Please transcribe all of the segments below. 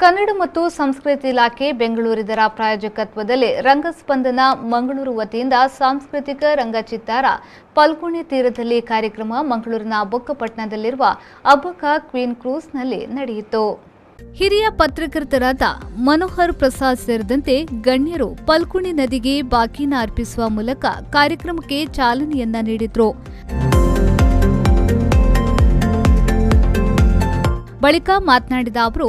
ಕನ್ನಡ ಮತ್ತು ಸಂಸ್ಕೃತಿ ಇಲಾಖೆ ಬೆಂಗಳೂರಿದರ ಪ್ರಾಯೋಜಕತ್ವದಲ್ಲಿ ರಂಗಸ್ಪಂದನ ಮಂಗಳೂರು ವತಿಯಿಂದ ಸಾಂಸ್ಕೃತಿಕ ರಂಗಚಿತ್ತಾರ ಪಲ್ಗುಣಿ ತೀರದಲ್ಲಿ ಕಾರ್ಯಕ್ರಮ ಮಂಗಳೂರಿನ ಬೊಕ್ಕಪಟ್ಟಣದಲ್ಲಿರುವ ಅಬ್ಬಕ್ಕ ಕ್ವೀನ್ ಕ್ರೂಸ್ನಲ್ಲಿ ನಡೆಯಿತು. ಹಿರಿಯ ಪತ್ರಕರ್ತರಾದ ಮನೋಹರ್ ಪ್ರಸಾದ್ ಸೇರಿದಂತೆ ಗಣ್ಯರು ಪಲ್ಗುಣಿ ನದಿಗೆ ಬಾಗಿನ ಅರ್ಪಿಸುವ ಮೂಲಕ ಕಾರ್ಯಕ್ರಮಕ್ಕೆ ಚಾಲನೆಯನ್ನ ನೀಡಿದರು. ಬಳಿಕ ಮಾತನಾಡಿದ ಅವರು,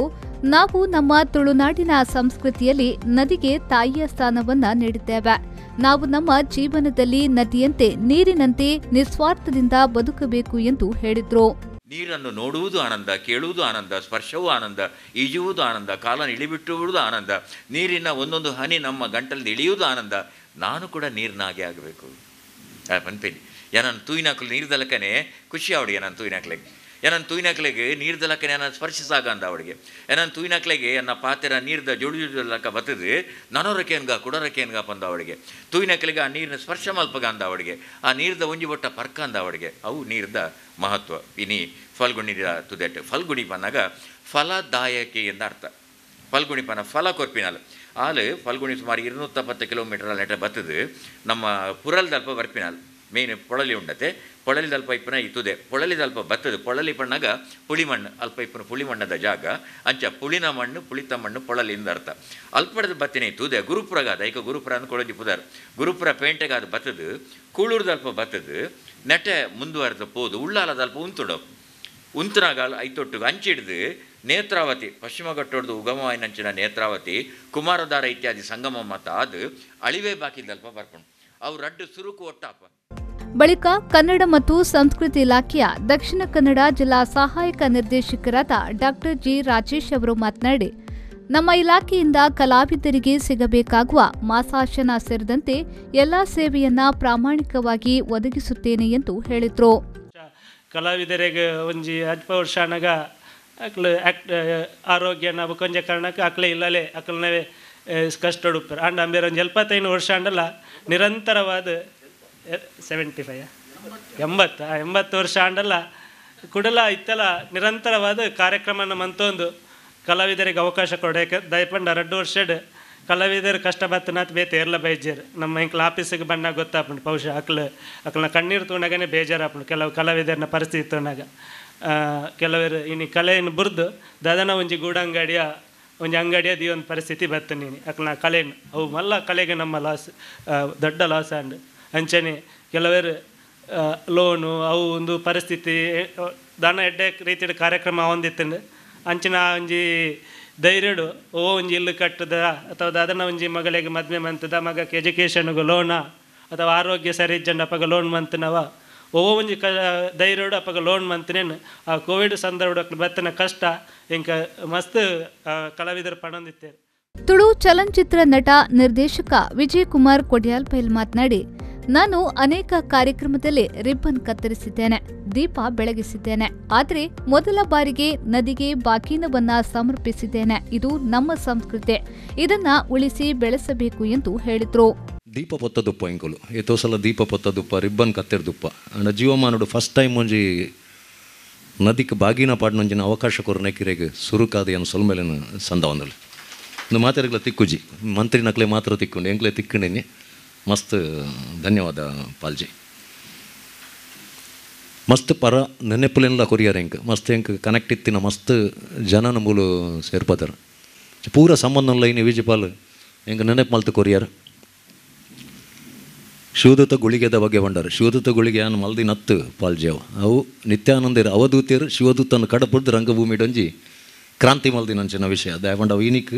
ನಾವು ನಮ್ಮ ತುಳುನಾಡಿನ ಸಂಸ್ಕೃತಿಯಲ್ಲಿ ನದಿಗೆ ತಾಯಿಯ ಸ್ಥಾನವನ್ನ ನೀಡಿದ್ದೇವೆ. ನಾವು ನಮ್ಮ ಜೀವನದಲ್ಲಿ ನದಿಯಂತೆ ನೀರಿನಂತೆ ನಿಸ್ವಾರ್ಥದಿಂದ ಬದುಕಬೇಕು ಎಂದು ಹೇಳಿದರು. ನೀರನ್ನು ನೋಡುವುದು ಆನಂದ, ಕೇಳುವುದು ಆನಂದ, ಸ್ಪರ್ಶವೂ ಆನಂದ, ಈಜುವುದು ಆನಂದ, ಕಾಲನ್ನು ಇಳಿಬಿಟ್ಟುವುದು ಆನಂದ, ನೀರಿನ ಒಂದೊಂದು ಹನಿ ನಮ್ಮ ಗಂಟಲಿಂದ ಇಳಿಯುವುದು ಆನಂದ. ನಾನು ಕೂಡ ನೀರಿನಾಗೆ ಆಗಬೇಕು ಪನ್ಪೇನಿ. ನಾನು ತೂಯಿನಾಕಲು ನೀರ್ದಲಕನೇ ಖುಷಿ ಅವಳಿಗೆ. ನಾನು ತೂಯಿನಾಕ್ಲೆಗೆ ಏನನ್ನು ತೂಯಿನಕ್ಲೆಗೆ ನೀರ್ದಲಕ್ಕನೆ ನಾನು ಸ್ಪರ್ಶಿಸಾಗ ಅಂದ ಅವಳಿಗೆ. ಏನನ್ನು ತೂಯಿನಕ್ಲೆಗೆ ಎನ್ನ ಪಾತೆರ ನೀರ್ದ ಜೋಡು ಜೋಡುಲಕ್ಕ ಬತ್ತದು ನನೊರಕೇನ್ಗ ಕುಡರಕೇನ್ಗ ಪಂದ ಅವಳಿಗೆ. ತೂಯಿನಕ್ಲೆಗೆ ಆ ನೀರಿನ ಸ್ಪರ್ಶ ಮಲ್ಪಗ ಅಂದ ಅವಳಿಗೆ. ಆ ನೀರ್ದ ಒಂಜಿ ಬೊಟ್ಟ ಪರ್ಕ ಅಂದ ಅವಳಿಗೆ. ಅವು ನೀರ್ದ ಮಹತ್ವ. ಇನಿ ಫಲ್ಗುಣಿ ತುದೆಟ್ ಫಲ್ಗುಣಿ ಪನ್ನಾಗ ಫಲದಾಯಕಿ ಎಂದ ಅರ್ಥ. ಫಲ್ಗುಣಿ ಪನ್ನ ಫಲ ಕೊರ್ಪಿನಲ್ ಆಲು ಫಲ್ಗುಣಿ ಸುಮಾರು 210 ಕಿಲೋಮೀಟರ್ ನೆಟ ಬತ್ತದು ನಮ್ಮ ಪುರಲ್ದಲ್ಪ ಬರ್ಪಿನಲ್. ಮೇನ್ ಪೊಳಲಿ ಉಂಡತೆ, ಪೊಳಲಿದಲ್ಪ ಇಪ್ಪನ ಇತ್ತುದೆ, ಪೊಳಲಿದಲ್ಪ ಬತ್ತದು. ಪೊಳಲಿ ಪಣ್ಣಾಗ ಪುಳಿಮಣ್ಣು, ಅಲ್ಪ ಇಪ್ಪನ ಪುಳಿಮಣ್ಣದ ಜಾಗ. ಅಂಚ ಪುಳಿನ ಮಣ್ಣು, ಪುಳಿತ ಮಣ್ಣು ಪೊಳಲಿಂದ ಅರ್ಥ. ಅಲ್ಪಡದ ಬತ್ತಿನ ಇತ್ತುದೆ ಗುರುಪುರಗಾದ, ಈಗ ಗುರುಪುರ ಅಂದ್ ಕೊಳಜಿ ಪುದಾರ್, ಗುರುಪುರ ಪೇಂಟೆಗಾದ ಬತ್ತದು, ಕೂಳೂರ್ದಲ್ಪ ಬತ್ತದು, ನೆಟೆ ಮುಂದುವರೆದ ಪೋದು ಉಳ್ಳಾಲದಲ್ಪ ಉಂತುಡು ಉಂತುನಾಗ ಐತೊಟ್ಟಿಗೆ ಅಂಚಿಡ್ದು ನೇತ್ರಾವತಿ, ಪಶ್ಚಿಮ ಘಟ್ಟೊಡ್ದು ಉಗಮವಾಯಿನಂಚಿನ ನೇತ್ರಾವತಿ, ಕುಮಾರಧಾರ ಇತ್ಯಾದಿ ಸಂಗಮ ಮತ ಅದು ಅಳಿವೆ ಬಾಕಿದಲ್ಪ ಬರ್ಕೊಂಡು ಅವು ರಡ್ಡು ಸುರುಕು ಒಟ್ಟಾಪ. ಬಳಿಕ ಕನ್ನಡ ಮತ್ತು ಸಂಸ್ಕೃತಿ ಇಲಾಖೆಯ ದಕ್ಷಿಣ ಕನ್ನಡ ಜಿಲ್ಲಾ ಸಹಾಯಕ ನಿರ್ದೇಶಕರಾದ ಡಾಕ್ಟರ್ ಜಿ ರಾಜೇಶ್ ಅವರು ಮಾತನಾಡಿ, ನಮ್ಮ ಇಲಾಖೆಯಿಂದ ಕಲಾವಿದರಿಗೆ ಸಿಗಬೇಕಾಗುವ ಮಾಸಾಶನ ಸೇರಿದಂತೆ ಎಲ್ಲ ಸೇವೆಯನ್ನ ಪ್ರಾಮಾಣಿಕವಾಗಿ ಒದಗಿಸುತ್ತೇನೆ ಎಂದು ಹೇಳಿದರು. ಕಲಾವಿದರಿಗೆ ಒಂಜಿ ಅಲ್ಪ ವರ್ಷ ಅನಗ ಅಕ್ಲು ಆರೋಗ್ಯ ಕೊಂಚ ಕಾರಣಕ್ಕೆ ಅಕ್ಲೆ ಇಲ್ಲಲೇ ಅಕ್ಲನವೇ ಕಷ್ಟ ಉಡುಪರು. ಅಂಡ್ ಅಂಬೇರ ಒಂಜಿ 75 ವರ್ಷ ಅಂಡಲ್ಲ ನಿರಂತರವಾದ 75 80 ವರ್ಷ ಅಂಡಲ್ಲ ಕುಡಲ ಇತ್ತಲ ನಿರಂತರವಾದ ಕಾರ್ಯಕ್ರಮನ ಮಂತೊಂದು ಕಲಾವಿದರಿಗೆ ಅವಕಾಶ ಕೊಡಕ್ಕೆ ದಯಪಂಡ 2 ವರ್ಷಡ್ ಕಲಾವಿದರು ಕಷ್ಟ ಬತ್ತನಾತ್ ಬೇತೆ ಏರ್ಲ ಬೈಜೇರು. ನಮ್ಮ ಇಂಕ್ಲ ಆಫೀಸಿಗೆ ಬಣ್ಣ ಗೊತ್ತಾಪುಂಡು ಬಹುಶಃ ಅಕ್ಲು ಅಕ್ಲನ ಕಣ್ಣೀರು ತೊಗೊಂಡಾಗನೇ ಬೇಜಾರಾಪುಂಡು ಕೆಲವು ಕಲಾವಿದರನ್ನ ಪರಿಸ್ಥಿತಿ ತೊಗೊಂಡಾಗ. ಕೆಲವರು ಇನ್ನು ಕಲೆಯನ್ನು ಬುರ್ದು ದಾದನ ಒಂಜಿ ಗೂಡಂಗಡಿಯ ಒಂಜಿ ಅಂಗಡಿಯ ಈ ಒಂದು ಪರಿಸ್ಥಿತಿ ಬತ್ತು ನೀನು ಅಕ್ಲನ ಕಲೆಯನ್ನು ಅವು ಮಲ್ಲ ಕಲೆಗೆ ನಮ್ಮ ಲಾಸ್ ದೊಡ್ಡ ಲಾಸ್ ಆಂಡ್. ಅಂಚನೆ ಕೆಲವರು ಲೋನು ಅವು ಒಂದು ಪರಿಸ್ಥಿತಿ ದಾನ ಎಡ್ಡೆ ರೀತಿಯ ಕಾರ್ಯಕ್ರಮ ಹೊಂದಿತ್ತಂಡು ಅಂಚಿನ ಒಂಜಿ ಧೈರ್ಯಡು ಓ ಒಂಜಿ ಇಲ್ಲು ಕಟ್ಟದ ಅಥವಾ ದಾದನ ಒಂಜಿ ಮಗಳಿಗೆ ಮದುವೆ ಮಂತದ ಮಗಕ್ಕೆ ಎಜುಕೇಷನ್ಗೆ ಲೋನ ಅಥವಾ ಆರೋಗ್ಯ ಸರಿ ಇಜ್ಜಂಡ ಅಪಗ ಲೋನ್ ಮಂತನವ ಓ ಒಂಜಿ ಕ ಧೈರ್ಯಡು ಅಪಗ ಲೋನ್ ಮಂತನೇನು ಆ ಕೋವಿಡ್ ಸಂದರ್ಭ ಬತ್ತನ ಕಷ್ಟ ಇಂಕ ಮಸ್ತ್ ಕಲಾವಿದರು ಪಣೊಂದಿತ್ತೇರು. ತುಳು ಚಲನಚಿತ್ರ ನಟ ನಿರ್ದೇಶಕ ವಿಜಯಕುಮಾರ್ ಕೊಡಿಯಾಲ್ಬೈಲ್ ಮಾತನಾಡಿ, ನಾನು ಅನೇಕ ಕಾರ್ಯಕ್ರಮದಲ್ಲಿ ರಿಬ್ಬನ್ ಕತ್ತರಿಸಿದ್ದೇನೆ, ದೀಪ ಬೆಳಗಿಸಿದ್ದೇನೆ, ಆದರೆ ಮೊದಲ ಬಾರಿಗೆ ನದಿಗೆ ಬಾಗಿನವನ್ನ ಸಮರ್ಪಿಸಿದ್ದೇನೆ. ಇದು ನಮ್ಮ ಸಂಸ್ಕೃತಿ, ಇದನ್ನ ಉಳಿಸಿ ಬೆಳೆಸಬೇಕು ಎಂದು ಹೇಳಿದರು. ದೀಪ ಪೊತ್ತದುಪ್ಪ ಇಂಕುಲು ಏತೋ ಸಲ ದೀಪ ಪೊತ್ತದುಪ್ಪ ರಿಬ್ಬನ್ ಕತ್ತೆರ್ದುಪ್ಪ ಅಂಡ ಜೀವಮಾನಡು ಫಸ್ಟ್ ಟೈಮ್ ಒಂಜಿ ನದಿಗೆ ಬಾಗಿನ ಪಾಡ್ನೊಂಜಿನ ಅವಕಾಶ ಕೊರನೆಕಿರೆಗೆ ಸುರುಕಾದ ಏನು ಸೊಲ್ಮೇಲಿನ ಸಂದವಂದಲು ಇಂದು ಮಾತೆರ್ಗ್ಲ ತಿಕ್ಕುಜಿ ಮಂತ್ರಿ ನಕ್ಲೆ ಮಾತ್ರ ತಿಕ್ಕೊಂಡು ಎಂಕ್ಲೆ ತಿಕ್ಕಂಡಿನಿ. ಮಸ್ತ್ ಧನ್ಯವಾದ ಪಾಲ್ಜಿ. ಮಸ್ತ್ ಪರ ನೆನೆಪುಲೆಲ್ಲ ಕೊರಿಯರ್ ಎಂಕ್ ಮಸ್ತ್ ಎಂಕ್ ಕನೆಕ್ಟ್ ಇತ್ತಿನ ಮಸ್ತ್ ಜನನ ಮೂಲು ಸೇರ್ಪದರು ಪೂರ ಸಂಬಂಧಲ್ಲ ಇನ್ನು ವಿಜಯಪಾಲ್ ಎಂಕ್ ನೆನಪು ಮಲ್ತು ಕೊರಿಯರ್. ಶಿವದೂತ ಗುಳಿಗೆದ ಬಗ್ಗೆ ಬಂಡರು ಶಿವದೂತ ಗುಳಿಗೆ ಅನ್ ಮಲ್ದಿ ನತ್ತು ಪಾಲ್ಜಿ ಅವು ಅವು ನಿತ್ಯಾನಂದಿರು ಅವಧೂತಿಯರು ಶಿವದೂತನ ಕಡಪುಡ್ದು ರಂಗಭೂಮಿ ಡೊಂಜಿ ಕ್ರಾಂತಿ ಮಲ್ದಿನಂಚಿನ ವಿಷಯ ದಯಪಂಡ ಅವು ಈನಿಕ್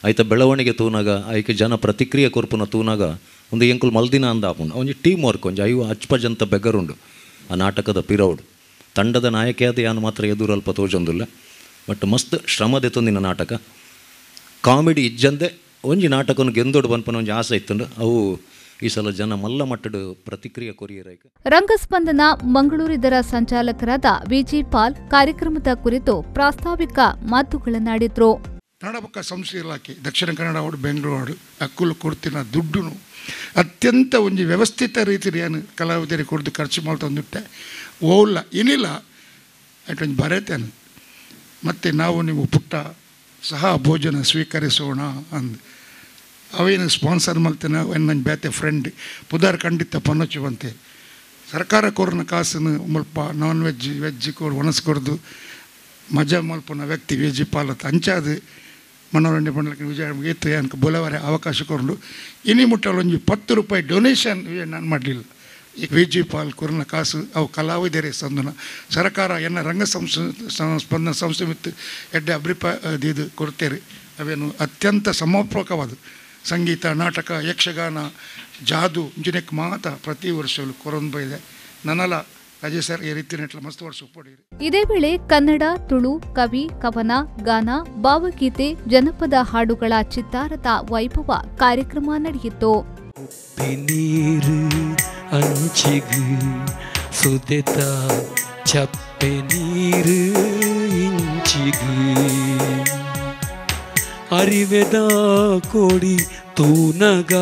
ಐತ ಬೆಳವಣಿಗೆ ತೂನಾಗ ಐಕೆ ಜನ ಪ್ರತಿಕ್ರಿಯೆ ಕೊರ್ಪುನ ತೂನಾಗ ಒಂದು ಎಂಕುಲು ಮಲ್ದಿನ ಅಂದ ಆಪುಂಡು ಒಂಜಿ ಟೀಮ್ ವರ್ಕ್ ಒಂಜಿ ಐವ ಅಚ್ಪ ಜಂತ ಬೆಗರುಂಡು ಆ ನಾಟಕದ ಪಿರೌಡು ತಂಡದ ನಾಯಕಿಯಾದ ಯಾನು ಮಾತ್ರ ಎದುರು ಅಲ್ಪ ತೋಜೊಂದಿಲ್ಲ ಬಟ್ ಮಸ್ತ್ ಶ್ರಮದ ತೊಂದಿನ ನಾಟಕ ಕಾಮಿಡಿ ಇಜ್ಜಂದೆ ಒಂಜಿ ನಾಟಕನು ಗೆಂದೋಡು ಬನ್ಪನ ಒಂಜಿ ಆಸೆ ಇತ್ತುಂಡು ಅವು ಈ ಸಲ ಜನ ಮಲ್ಲ ಮಟ್ಟದ ಪ್ರತಿಕ್ರಿಯೆ ಕೊರಿಯರೈಕ. ರಂಗಸ್ಪಂದನ ಮಂಗಳೂರಿದರ ಸಂಚಾಲಕರಾದ ವಿಜಿ ಪಾಲ್ ಕಾರ್ಯಕ್ರಮದ ಕುರಿತು ಪ್ರಾಸ್ತಾವಿಕ ಮಾತುಗಳನ್ನಾಡಿದ್ರು. ಕನ್ನಡ ಬೊಕ್ಕ ಸಂಸ್ಕೃತಿ ಇಲಾಖೆ ದಕ್ಷಿಣ ಕನ್ನಡ ಅವಡು ಬೆಂಗಳೂರು ಅಕ್ಕುಲು ಕೊಡ್ತಿನ ದುಡ್ಡುನು ಅತ್ಯಂತ ಒಂಜಿ ವ್ಯವಸ್ಥಿತ ರೀತಿಯಲ್ಲಿ ಏನು ಕಲಾವಿದರಿಗೆ ಕೊಡ್ದು ಖರ್ಚು ಮಾಡ್ತಂದುಟ್ಟೆ ಓಲ್ಲ ಏನಿಲ್ಲ ಅಟೊಂಜಿ ಬರೆತೇನೆ. ಮತ್ತು ನಾವು ನೀವು ಪುಟ್ಟ ಸಹ ಭೋಜನ ಸ್ವೀಕರಿಸೋಣ ಅಂದು ಅವೇನು ಸ್ಪಾನ್ಸರ್ ಮಲ್ತಿನ ನನ್ನ ಬೇತೆ ಫ್ರೆಂಡ್ ಪುದಾರ್ ಖಂಡಿತ ಪನ್ನೊಚ್ಚುವಂತೆ ಸರ್ಕಾರ ಕೊರ್ನ ಕಾಸನ್ನು ಮುಲ್ಪ ನಾನ್ ವೆಜ್ ವೆಜ್ ಕೊಡು ಒಣಸ್ ಕೊರ್ದು ಮಜಾ ಮಲ್ಪುನ ವ್ಯಕ್ತಿ ವೆಜ್ ಪಾಲತ್ ಅಂಚಾದು ಮನೋರಂಜನೆ ಪಂಡಲಕ್ಕೆ ವಿಜಯ ಏತು ಅನ್ಕ ಬೊಲವರೆ ಅವಕಾಶ ಕೊರಲು ಇನಿ ಮುಟ್ಟಲು ಒಂಜಿ 10 ರೂಪಾಯಿ ಡೊನೇಷನ್ ನಾನು ಮಾಡಲಿಲ್ಲ. ಈ ವಿ ಜಿ ಪಾಲ್ ಕೊರ್ನ ಕಾಸು ಅವು ಕಲಾವಿದರೆ ಸಂದನ ಸರ್ಕಾರ ಎನ್ನ ರಂಗ ಸ್ಪಂದನ ಸಂಸ್ಥೆ ಮಿತ್ತು ಎಡ್ಡೆ ಅಭಿಪ್ರಾಯ ಇದು ಕೊಡ್ತೇವೆ. ಅವೇನು ಅತ್ಯಂತ ಸಮರ್ಪಕವಾದ ಸಂಗೀತ, ನಾಟಕ, ಯಕ್ಷಗಾನ, ಜಾದು ಇಂಜಿನೆಕ್ ಮಾತ ಪ್ರತಿ ವರ್ಷವೂ ಕೊರೊಂದು ಬೈದೆ ನನ್ನಲ್ಲ ರಾಜೇಶ್ ಸರ್ ಈ ರೀತಿ ನೆಟ್ಲ ಮಸ್ತ್ ವರ್ಷ ಒಪ್ಪಡಿರಿ. ಇದೇ ವೇಳೆ ಕನ್ನಡ, ತುಳು, ಕವಿ, ಕವನ, ಗಾನ, ಭಾವಗೀತೆ, ಜನಪದ ಹಾಡುಗಳ ಚಿತ್ತಾರದ ವೈಭವ ಕಾರ್ಯಕ್ರಮ ನಡೆಯಿತು. ನೀರು ಅಂಚಿಗು ಸುದೆತ ಚಪ್ಪೆ ನೀರು ಇಂಚಿಗು ಅರಿವೆದ ಕೋಡಿ ತೂನಗ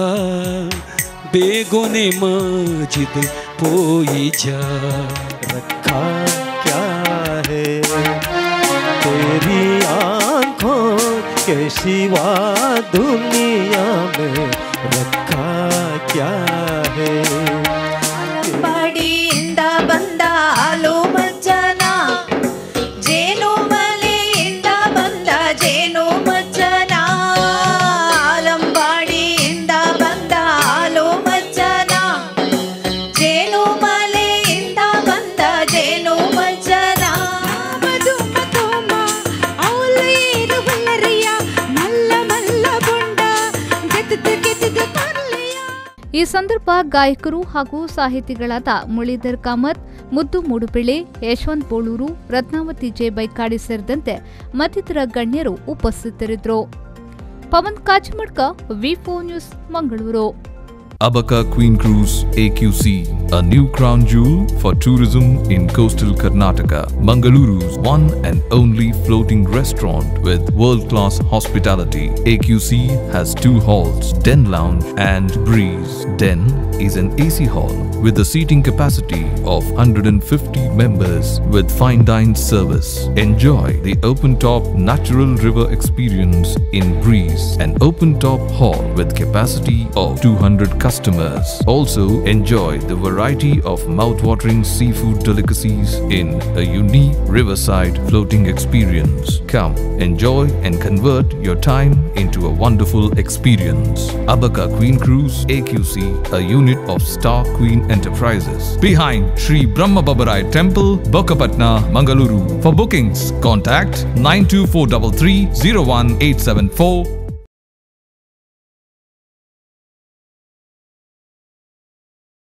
ಬೇಗೋನೆ ಮಾಜಿದ पोई जा रखा क्या है तेरी आंखों के सिवा दुनिया में रखा क्या है. ಪಡಿಯಿಂದ ಬಂದ ಆಲು ಮಜ್ಜನ ಜೇನು ಮಲೆಯಿಂದ ಬಂದ ಜೇನು ಮಜ್ಜನ ಆಲಂಬಾಡಿಯಿಂದ ಬಂದ ಆಲು ಮಜ್ಜನ ಜೇನು ಮಲೆಯಿಂದ ಬಂದ ಜೇನು ಮಜ್ಜನ ಈ ಸಂದರ್ಭ ಗಾಯಕರು ಹಾಗೂ ಸಾಹಿತಿಗಳಾದ ಮುರಳೀಧರ್ ಕಾಮತ್, ಮುದ್ದು ಮೂಡುಬೆಳೆ, ಯಶವಂತ್ ಬೋಳೂರು, ರತ್ನಾವತಿ ಜೆ ಬೈಕಾಡಿ ಸೇರಿದಂತೆ ಮತ್ತಿತರ ಗಣ್ಯರು ಉಪಸ್ಥಿತರಿದ್ದರು. Pavan Kachimadka, V4 news, Mangaluru. Abaca Queen Cruise AQC, a new crown jewel for tourism in coastal Karnataka. Mangaluru's one and only floating restaurant with world-class hospitality. AQC has 2 halls, Den Lounge and Breeze. Den is an AC hall with a seating capacity of 150 members with fine dine service. Enjoy the open-top natural river experience in Breeze, an open-top hall with capacity of 200 customers. Also enjoy the variety of mouth-watering seafood delicacies in a unique riverside floating experience. Come, enjoy and convert your time into a wonderful experience. Abaca Queen Cruise AQC, a unit of Star Queen Enterprises. Behind Sri Brahma Babarai Temple, Bokkapatna, Mangaluru. For bookings, contact 92433 01874.